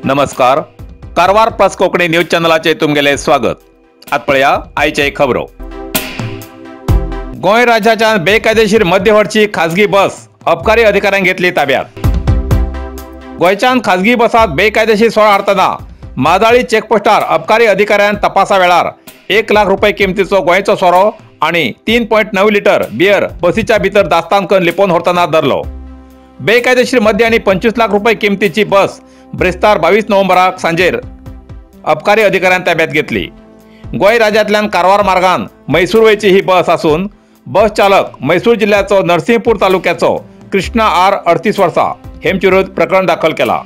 नमस्कार, Karwar plus Konkani news चॅनलाचे तुमगेले स्वागत। आत पळया आयचे खबरो। गोंय राज्याच्या बेकायदेशीर मध्यवर्ती खाजगी बस अबकारी अधिकाऱ्यांनी घेतली ताब्यात। गोंयच्यान खाजगी बसात बेकायदेशीर सोळा हाडटना माजाळी चेकपोस्टार अबकारी अधिकाऱ्यान तपासा वेळार 1 लाख रुपये किमतीचो गोंयचो सोरो आणि 3.9 लिटर बियर बसीच्या भितर दास्तान करून लिपोवन व्हरतना धरलो। बेकायदेशीर मद्य आणि 25 लाख रुपये किमतीची बस ब्रेस्तार 22 नोव्हेंबराक सांजेर अबकारी अधिकाऱ्यान ताब्यात घेतली। गोंय राज्यांतल्यान कारवार मार्गान मैसूर वयची ही बस आसून बस चालक मैसूर जिल्ह्याचो नरसिंहपूर तालुक्याचो कृष्णा आर 38 वर्सां हेमचे विरोध प्रकरण दाखल केला।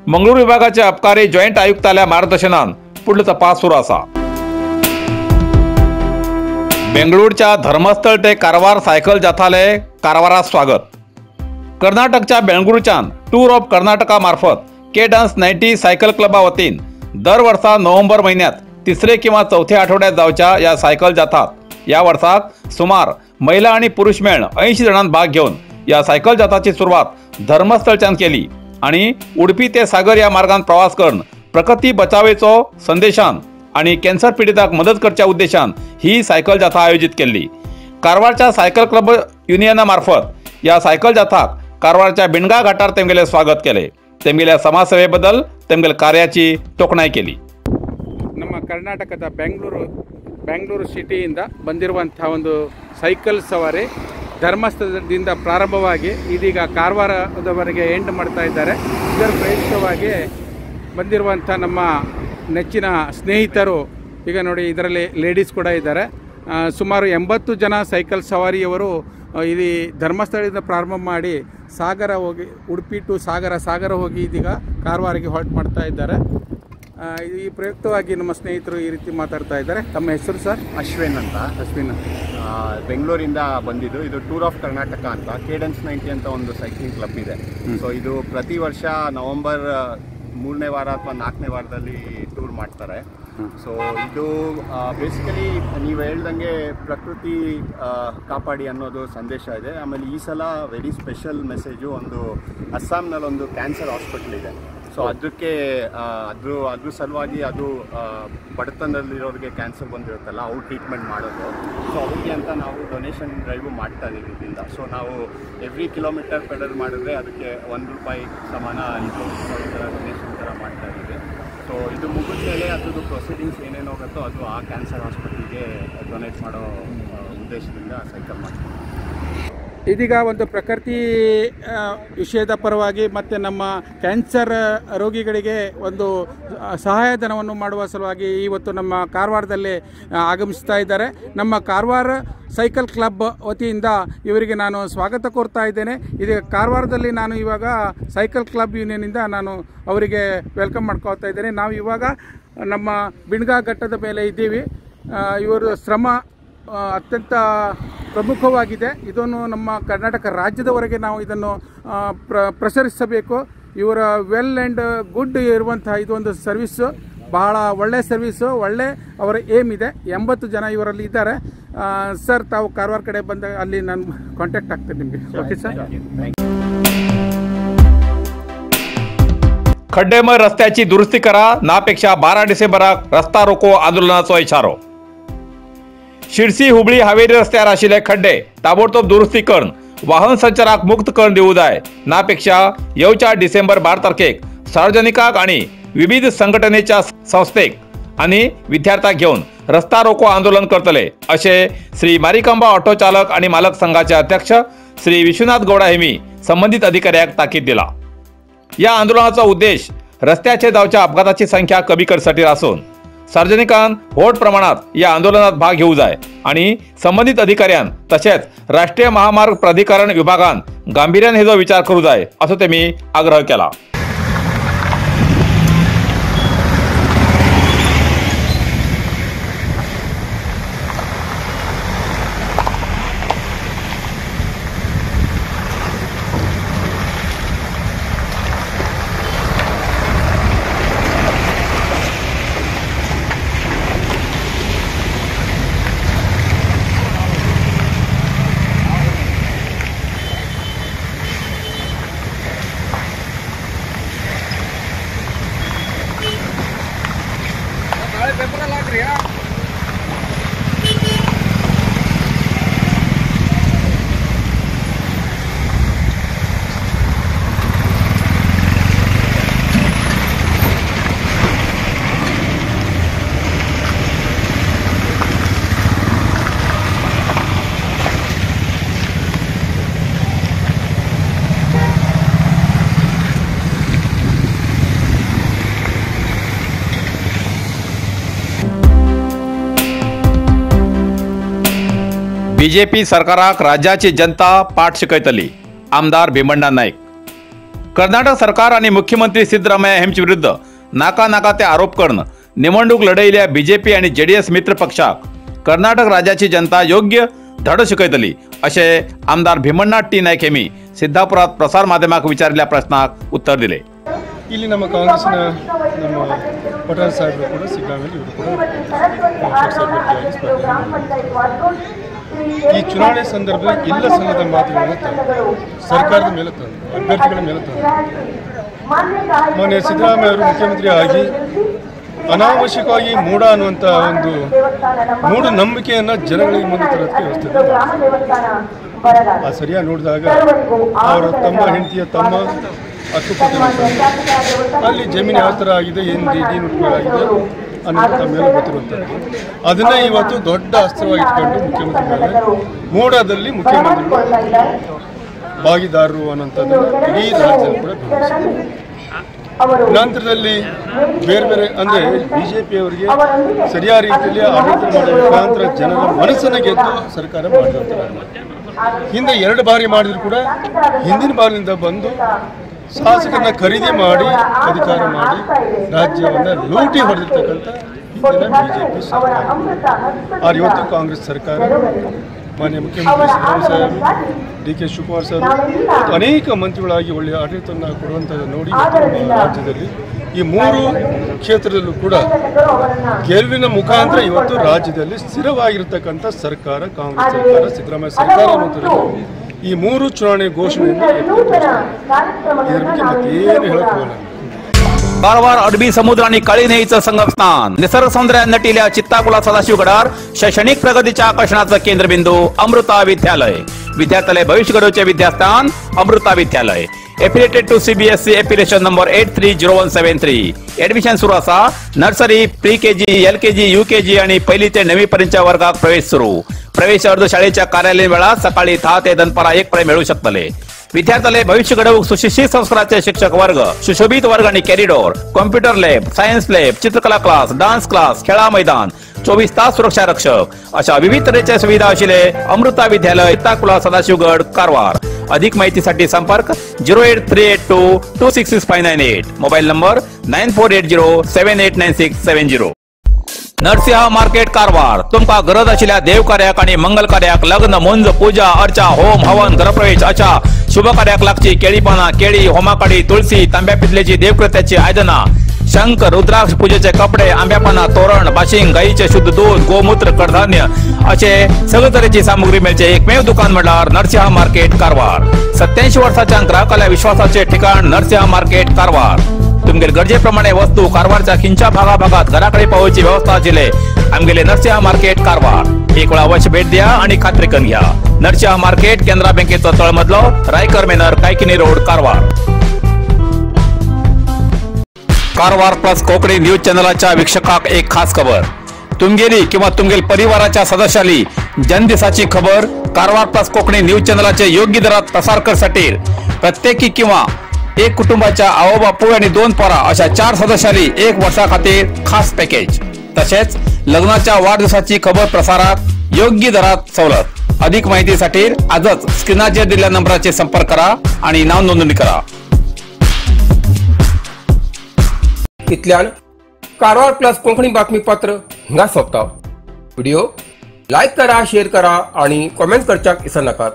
मंगळूर विभागाचे अबकारी जॉयंट आयुक्ताल्या मार्गदर्शनान फुडलो तपास सुरू आसा। बेंगळूरच्या धर्मस्थळ ते कारवार सायकल जाथाले कारवारात स्वागत। कर्नाटकच्या बेंगळूरच्यान टूर ऑफ कर्नाटका मार्फत केडन्स 90 सायकल क्लबा वतीन दर वर्सा नोव्हेंबर म्हयन्यात तिसरे किंवा चौथे आठवड्यात जावच्या या सायकल जाथात या वर्साक सुमार महिला आणि पुरुष मेळून 80 जाणांनी भाग घेवन या सायकल जाथाची सुरवात धर्मस्थळच्यान केली आणि उडपी ते सागर या मार्गान प्रवास करून प्रकृती बचावेचो संदेशान आणि कॅन्सर पीडितांक मदत करच्या उद्देशान ही सायकल जाथा आयोजित केल्ली। कारवारच्या सायकल क्लब युनियना मार्फत या सायकल जाथाक कारवारच्या बिणगा घाटार तेमगेले स्वागत केले। तेमगेल्या समाजसेवेबद्दल तेमगेल्या कार्याची तोखणाय केली। ನಮ್ಮ ಕರ್ನಾಟಕದ ಬೆಂಗಳೂರು ಸಿಟಿಯಿಂದ ಬಂದಿರುವಂಥ ಒಂದು ಸೈಕಲ್ ಸವಾರಿ ಧರ್ಮಸ್ಥಳದಿಂದ ಪ್ರಾರಂಭವಾಗಿ ಇದೀಗ ಕಾರವಾರದವರೆಗೆ ಎಂಡ್ ಮಾಡ್ತಾ ಇದ್ದಾರೆ. ಇದರ ಪ್ರೇರಿತವಾಗಿ ಬಂದಿರುವಂಥ ನಮ್ಮ ನೆಚ್ಚಿನ ಸ್ನೇಹಿತರು ಈಗ ನೋಡಿ, ಇದರಲ್ಲಿ ಲೇಡೀಸ್ ಕೂಡ ಇದ್ದಾರೆ. ಸುಮಾರು 80 ಜನ ಸೈಕಲ್ ಸವಾರಿಯವರು ಇಲ್ಲಿ ಧರ್ಮಸ್ಥಳದಿಂದ ಪ್ರಾರಂಭ ಮಾಡಿ ಸಾಗರ ಹೋಗಿ, ಉಡುಪಿ ಟು ಸಾಗರ, ಸಾಗರ ಹೋಗಿ ಇದೀಗ ಕಾರವಾರಿಗೆ ಹಾಲ್ಟ್ ಮಾಡ್ತಾ ಇದ್ದಾರೆ. ಈ ಪ್ರಯುಕ್ತವಾಗಿ ನಮ್ಮ ಸ್ನೇಹಿತರು ಈ ರೀತಿ ಮಾತಾಡ್ತಾ ಇದ್ದಾರೆ. ತಮ್ಮ ಹೆಸರು ಸರ್? ಅಶ್ವಿನ್ ಅಂತ. ಅಶ್ವಿನ್, ಬೆಂಗಳೂರಿಂದ ಬಂದಿದ್ದು. ಇದು ಟೂರ್ ಆಫ್ ಕರ್ನಾಟಕ ಅಂತ ಕೇಡನ್ಸ್ 90 ಅಂತ ಒಂದು ಸೈಕ್ಲಿಂಗ್ ಕ್ಲಬ್ ಇದೆ. ಸೊ ಇದು ಪ್ರತಿ ವರ್ಷ ನವೆಂಬರ್ 3ನೇ ವಾರ ಅಥವಾ 4ನೇ ವಾರದಲ್ಲಿ ಟೂರ್ ಮಾಡ್ತಾರೆ. ಸೊ ಇದು ಬೇಸಿಕಲಿ ನೀವು ಹೇಳ್ದಂಗೆ ಪ್ರಕೃತಿ ಕಾಪಾಡಿ ಅನ್ನೋದು ಸಂದೇಶ ಇದೆ. ಆಮೇಲೆ ಈ ಸಲ ವೆರಿ ಸ್ಪೆಷಲ್ ಮೆಸೇಜು, ಒಂದು ಅಸ್ಸಾಂನಲ್ಲಿ ಒಂದು ಕ್ಯಾನ್ಸರ್ ಹಾಸ್ಪಿಟ್ಲ್ ಇದೆ. ಸೊ ಅದಕ್ಕೆ ಅದ್ರ ಸಲುವಾಗಿ ಅದು ಬಡತನದಲ್ಲಿರೋರಿಗೆ ಕ್ಯಾನ್ಸರ್ ಬಂದಿರುತ್ತಲ್ಲ, ಅವ್ರು ಟ್ರೀಟ್ಮೆಂಟ್ ಮಾಡೋದು. ಸೊ ಅವ್ರಿಗೆ ಅಂತ ನಾವು ಡೊನೇಷನ್ ಡ್ರೈವು ಮಾಡ್ತಾ ಇದ್ದೀವಿ ಇದರಿಂದ. ಸೊ ನಾವು ಎವ್ರಿ ಕಿಲೋಮೀಟರ್ ಪೆಡಲ್ ಮಾಡಿದ್ರೆ ಅದಕ್ಕೆ 1 ರೂಪಾಯಿ ಸಮಾನ ಇದು ಈ ಥರ ಡೊನೇಷನ್ ಥರ ಮಾಡ್ತಾ ಇದ್ದೀವಿ. ಸೊ ಇದು ಮುಗಿದ ಮೇಲೆ ಅದ್ರದ್ದು ಪ್ರೊಸೀಡಿಂಗ್ಸ್ ಏನೇನು ಹೋಗುತ್ತೋ ಅದು ಆ ಕ್ಯಾನ್ಸರ್ ಹಾಸ್ಪಿಟಲ್ಗೆ ಡೊನೇಟ್ ಮಾಡೋ ಉದ್ದೇಶದಿಂದ ಸೈಕಲ್ ಮಾಡ್ತೀವಿ. ಇದೀಗ ಒಂದು ಪ್ರಕೃತಿ ವಿಷಯದ ಪರವಾಗಿ ಮತ್ತು ನಮ್ಮ ಕ್ಯಾನ್ಸರ್ ರೋಗಿಗಳಿಗೆ ಒಂದು ಸಹಾಯಧನವನ್ನು ಮಾಡುವ ಸಲುವಾಗಿ ಇವತ್ತು ನಮ್ಮ ಕಾರವಾರದಲ್ಲಿ ಆಗಮಿಸ್ತಾ ಇದ್ದಾರೆ. ನಮ್ಮ ಕಾರವಾರ ಸೈಕಲ್ ಕ್ಲಬ್ ವತಿಯಿಂದ ಇವರಿಗೆ ನಾನು ಸ್ವಾಗತ ಕೋರ್ತಾ ಇದ್ದೇನೆ. ಇದೀಗ ಕಾರವಾರದಲ್ಲಿ ನಾನು ಇವಾಗ ಸೈಕಲ್ ಕ್ಲಬ್ ಯೂನಿಯನ್ನಿಂದ ನಾನು ಅವರಿಗೆ welcome ಮಾಡ್ಕೋತಾ ಇದ್ದೇನೆ. ನಾವು ಇವಾಗ ನಮ್ಮ ಬಿಣ್ಗಾ ಘಟ್ಟದ ಮೇಲೆ ಇದ್ದೀವಿ. ಇವರು ಶ್ರಮ ಅತ್ಯಂತ ಪ್ರಮುಖವಾಗಿದೆ. ಇದನ್ನು ನಮ್ಮ ಕರ್ನಾಟಕ ರಾಜ್ಯದವರೆಗೆ ನಾವು ಇದನ್ನು ಪ್ರಸರಿಸಬೇಕು. ಇವರ ವೆಲ್ ಆ್ಯಂಡ್ ಗುಡ್ ಇರುವಂತಹ ಇದೊಂದು ಸರ್ವಿಸ್ಸು, ಬಹಳ ಒಳ್ಳೆಯ ಸರ್ವಿಸ್ಸು, ಒಳ್ಳೆ ಅವರ ಏಮ್ ಇದೆ. 80 ಜನ ಇವರಲ್ಲಿ ಇದ್ದಾರೆ. ಸರ್, ತಾವು ಕಾರವಾರ ಕಡೆ ಬಂದಾಗ ಅಲ್ಲಿ ನಾನು ಕಾಂಟ್ಯಾಕ್ಟ್ ಆಗ್ತೇನೆ ನಿಮಗೆ. Okay sir. खड्डेमय रस्त्याची दुरुस्ती करा, नापेक्षा 12 डिसेंबराक रस्ता रोको आंदोलनाचो इशारो. शिरसी हुबळी हावेरी रस्त्यार आशिल्ले खड्डे ताबडतोब दुरुस्ती करून वाहन संचाराक मुक्त करून दिवू जाय. नापेक्षा येवच्या डिसेंबर 12 तारखेक सार्वजनिकांक आनी विविध संघटनेच्या संस्थेक आनी विद्यार्थ्यांक घेवन रस्ता रोको आंदोलन करतले अशें श्री मारिकांबा ऑटो चालक आनी मालक संघाचे अध्यक्ष श्री विश्वनाथ गौडा हेमी संबंधित अधिकाऱ्यांक ताकीद दिला. या आंदोलनाचो उद्देश रस्त्याचेर जावच्या अपघाताची संख्या कमी करसाठी आसून सार्वजनिकांन व्हड प्रमाणात या आंदोलनात भाग घेऊ जाय आणि संबंधित अधिकाऱ्यान तसेच राष्ट्रीय महामार्ग प्राधिकरण विभागान गांभीर्यान हेजो विचार करू जाय असो तेमी आग्रह केला. बीजेपी सरकाराक राज्याची जनता पाठ शिकयतली, आमदार भीमण्णा नाईक। कर्नाटक सरकार आणि मुख्यमंत्री सिद्धरामय्या हेंचे विरुद्ध नाका नाका ते आरोप करून निवडणूक लढयिल्ल्या बीजेपी आणि जेडीएस मित्र पक्षाक कर्नाटक राज्याची जनता योग्य धडो शिकयतली अशें आमदार भीमण्णा टी नाईक हेमी सिद्धापुरात प्रसार माध्यमाक विचारिल्ल्या प्रश्नाक उत्तर दिले। ಇಲ್ಲಿ ನಮ್ಮ ಕಾಂಗ್ರೆಸ್ನ ನಮ್ಮ ಪಠಾಣ್ ಸಾಹೇಬರು ಕೂಡ ಸಿದ್ದರಾಮಯ್ಯ ಇವರು ಕೂಡ ಪಕ್ಷ ಅಭ್ಯರ್ಥಿಯಾಗಿ ಸ್ಪರ್ಧೆ. ಈ ಚುನಾವಣೆ ಸಂದರ್ಭದಲ್ಲಿ ಎಲ್ಲ ಸಂಘದ ಮಾತುಗಳನ್ನು ತಂದರು, ಸರ್ಕಾರದ ಮೇಲೆ ತಂದರು, ಅಭ್ಯರ್ಥಿಗಳ ಮೇಲೆ ತಂದರು. ಮಾನ್ಯ ಸಿದ್ದರಾಮಯ್ಯ ಅವರು ಮುಖ್ಯಮಂತ್ರಿ ಆಗಿ ಅನಾವಶ್ಯಕವಾಗಿ ಮೂಢ ಅನ್ನುವಂಥ ಒಂದು ಮೂಢನಂಬಿಕೆಯನ್ನು ಜನಗಳಿಗೆ ಮುಂದೆ ತರೋದಕ್ಕೆ ವ್ಯವಸ್ಥೆ ಆ ಸರಿಯಾಗಿ ನೋಡಿದಾಗ ಅವರ ತಮ್ಮ ಹೆಂಡತಿಯ ತಮ್ಮ ಹಕ್ಕುಪತ್ರ ಅಲ್ಲಿ ಜಮೀನು ಯಾವ ಥರ ಆಗಿದೆ, ಏನು ಏನು ಉಪಯೋಗ ಆಗಿದೆ ಅನ್ನೋದು ತಮ್ಮೆಲ್ಲ ಗೊತ್ತಿರುವಂಥದ್ದು. ಅದನ್ನೇ ಇವತ್ತು ದೊಡ್ಡ ಅಸ್ತ್ರವಾಗಿ ಇಟ್ಕೊಂಡು ಮುಖ್ಯಮಂತ್ರಿ ಮೇಲೆ ಮೂಡಾದಲ್ಲಿ ಮುಖ್ಯಮಂತ್ರಿಗಳು ಭಾಗಿದಾರರು ಅನ್ನೋಂಥದ್ದನ್ನು ಇಡೀ ರಾಜ್ಯದಲ್ಲಿ ಕೂಡ ಬಿಂಬಿಸಿದೆ. ನಂತರದಲ್ಲಿ ಬೇರೆ ಬೇರೆ ಅಂದರೆ ಬಿ ಜೆ ಪಿಯವರಿಗೆ ಸರಿಯಾದ ರೀತಿಯಲ್ಲಿ ಆಡಳಿತ ಮಾಡುವ ಮುಖಾಂತರ ಜನರ ಮನಸ್ಸನ್ನು ಗೆದ್ದು ಸರ್ಕಾರ ಮಾಡಿದಂಥ ಹಿಂದೆ 2 ಬಾರಿ ಮಾಡಿದ್ರು ಕೂಡ ಹಿಂದಿನ ಬಾರಿನಿಂದ ಬಂದು ಶಾಸಕರನ್ನ ಖರೀದಿ ಮಾಡಿ ಅಧಿಕಾರ ಮಾಡಿ ರಾಜ್ಯವನ್ನು ಲೂಟಿ ಹೊಡೆದಿರ್ತಕ್ಕಂಥ ಹಿಂದಿನ ಬಿಜೆಪಿ ಸರ್ಕಾರ. ಆದರೆ ಇವತ್ತು ಕಾಂಗ್ರೆಸ್ ಸರ್ಕಾರ ಮಾನ್ಯ ಮುಖ್ಯಮಂತ್ರಿ ಸಿದ್ದರಾಮಯ್ಯ ಸಾಹೇಬರು, ಡಿ ಕೆ ಶಿವಕುಮಾರ್ ಸರ್ ಮತ್ತು ಅನೇಕ ಮಂತ್ರಿಗಳಾಗಿ ಒಳ್ಳೆಯ ಆಡಳಿತವನ್ನು ಕೊಡುವಂಥದ್ದು ನೋಡಿ ನಮ್ಮ ರಾಜ್ಯದಲ್ಲಿ ಈ 3 ಕ್ಷೇತ್ರದಲ್ಲೂ ಕೂಡ ಗೆಲುವಿನ ಮುಖಾಂತರ ಇವತ್ತು ರಾಜ್ಯದಲ್ಲಿ ಸ್ಥಿರವಾಗಿರ್ತಕ್ಕಂಥ ಸರ್ಕಾರ ಕಾಂಗ್ರೆಸ್ ಸರ್ಕಾರ, ಸಿದ್ದರಾಮಯ್ಯ ಸರ್ಕಾರ ಅನ್ನುವಂಥದ್ದು ಈ 3 ಚುನಾವಣೆ ಘೋಷಣೆಯಿಂದ ಇದರ ಬಗ್ಗೆ ಮತ್ತೇನು ಹೇಳಕ್ ಹೋಗಲ್ಲ. कारवार अरबी समुद्र आणि काळी न्हंयेचं संगमस्थान, निसर्ग सौंदर्यान नटिल्या चित्ताकुला सदाशिवगडार शैक्षणिक प्रगतीच्या आकर्षणाचं केंद्रबिंदू अमृता विद्यालय. विद्यार्थ्यालय भविष्य घडवचे विद्यास्थान Amrita Vidyalaya. Affiliated to CBSE affiliation number 830173. Admission सुरू आसा. Nursery, pre KG, LKG, UKG आणि पहिली ते 9वी पर्यंतच्या वर्गात प्रवेश सुरू. प्रवेश अर्ज शाळेच्या कार्यालयीन वेळात सकाळी 10 ते दनपारा 1 पर्यंत मिळू शकतले. विद्यार्थ्याले भविष्य घडवूक सुशिक्षित संस्काराचे शिक्षक वर्ग, सुशोभित वर्ग आणि corridor, computer lab, science lab, चित्रकला क्लास, डान्स क्लास, खेळा मैदान, 24 तास सुरक्षा रक्षक अशा विविध तऱ्हेच्या सुविधा आशिल्ले अमृता विद्यालय, चित्ताकुला, सदाशिवगड, कारवार. अधिक माहितीसाठी संपर्क 08382 266598, mobile number 9480789670. Narasimha market Karwar. तुमका गरज आशिल्ल्या देवकार्याक आणि मंगल कार्याक, लग्न, मुंज, पूजा अर्चा, होम हवन, गृहप्रवेश अशा शुभ कार्याक लागची केळी पाना, केळी, होमाकाडी, तुळसी, तांब्या पितलेची देवकृत्याची आयदना, शंख, रुद्राक्ष, पूजेचे कपडे, आंब्यापाना, तोरण, बाशिंग, गाईचे शुद्ध दूध, गोमूत्र, कडधान्य असे सगळे तरेची सामुग्री मेळचे एकमेव दुकान म्हळ्यार नरसिंह मार्केट कारवार. 87 वर्षाच्या ग्राहकाला विश्वासाचे ठिकाण नरसिंह मार्केट कारवार. तुमगेले गरजेप्रमाणे वस्तू कारवारच्या खिंच्या भागाभागात घराकडे पावोवची व्यवस्था आशिल्ले आमगेले नरसिंह मार्केट कारवार. एक वेळा अवश्य भेट द्या आणि खात्री करून घ्या. नरसिंह मार्केट, केनरा बँकेचो तळमजलो, Raikar manor, Kaikini road, Karwar. Karwar plus Konkani news चॅनलाच्या वीक्षकाक एक खास खबर. तुमगेली किंवा तुमगेल परिवाराच्या सदस्याली जनदिसाची खबर कारवार प्लस कोकणी न्यूज चॅनलाचे योग्य दरात प्रसार करसाठी प्रत्येकी किंवा एक कुटुंबाच्या आवो बापूय आणि 2 पोरा अशा 4 सदस्यांनी 1 वर्षा खातीर खास पॅकेज. तसेच लग्नाच्या वाढदिवसाची खबर प्रसारात योग्य दरात सवलत. अधिक माहितीसाठी आजच स्क्रीनाचेर दिलेल्या नंबराचे संपर्क करा आणि नाव नोंदणी करा. इतल्यान कारवार प्लस कोंकणी बातमीपत्र हांगा सोंपता. व्हिडिओ लायक करा, शेअर करा आणि कॉमेंट करच्याक विसरनाकात.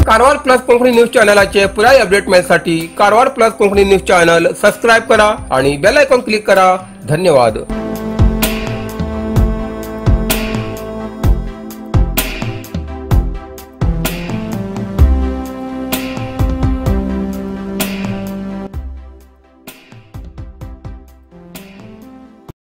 कारवार प्लस कोंकणी न्यूज चॅनलाचे पुराय update मेळसाठी Karwar plus Konkani news channel subscribe करा आणि बेल आयकॉन क्लिक करा. धन्यवाद.